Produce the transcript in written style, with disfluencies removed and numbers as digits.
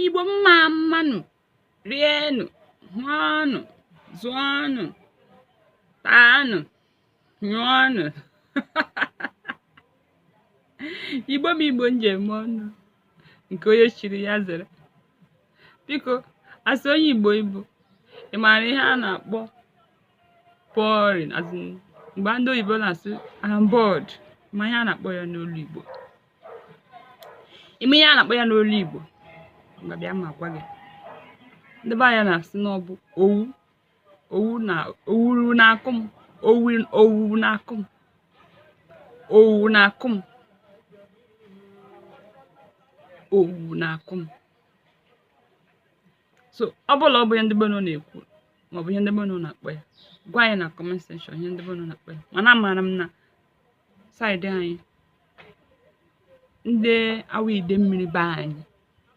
Igbo mma mmanụ, rienụ, ṅụọnụ, zụọnụ, taanụ, nyụọnụ. Igbo m Igbo m ji eme ọnụ, nke onye chiri ya zere. Biko, asị onye Igbo ị bụ, ị maara ihe a na-akpọ boring, as in, mgbe ndị oyibo na-asị "I'm bored", ma ihe a na-akpọ ya n'olu Igbo? Ị ma ihe a na-akpọ ya n'olu Igbo? Ngwa bịa ma gwa gị. Ndị be anyị na-asị na ọ bụ owu, owu na owuru na-akụ m, owu, owu na-akụ m, owu na-akụ m, owu na-akụ m. So ọ bụrụ na ọ bụ ihe ndị be unu na-ekwu maọbụ ihe ndị be unu na-akpọ ya, gwa anyị na comment section ihe ndị be unu na-akpọ ya. Mana amaara m na side anyị, ndị Awo Idemili be anyị,